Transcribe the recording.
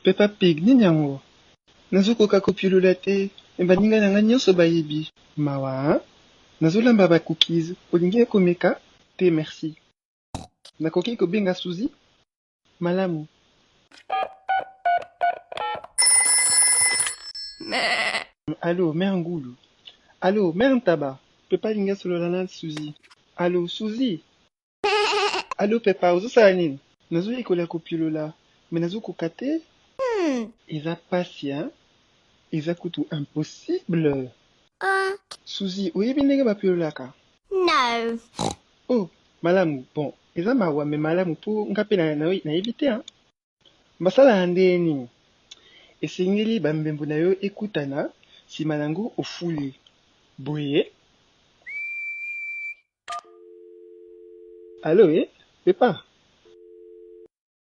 Peppa Pig, nini yango? Nazokoka kopiolola te, me baninga na ngai nyonso bayebi. Mawa, hein? Nazolamba ba cookies. Olingi komeka? Te, merci. Nakoki kobenga Suzy? Malamu. Allo, mère Ngulu. Allo, mère Ntaba. Peppa alingi asolola na Suzy. Allo, Suzy. Allo, Peppa, ozosala nini? Nazoyekola kopiolola, me nazokoka te. Eza pasi, hein? Eza kutu impossible. Suzy, oyebi ndenge bapiololaka? No. Oh, malamu. Bon, eza mawa me malamu mpo nga mpe nayebi te, hein? Basalaka ndenge nini? Esengeli bambembo na yo ekutana, nsima nango ofuli. Boye. Allo, eh? Peppa?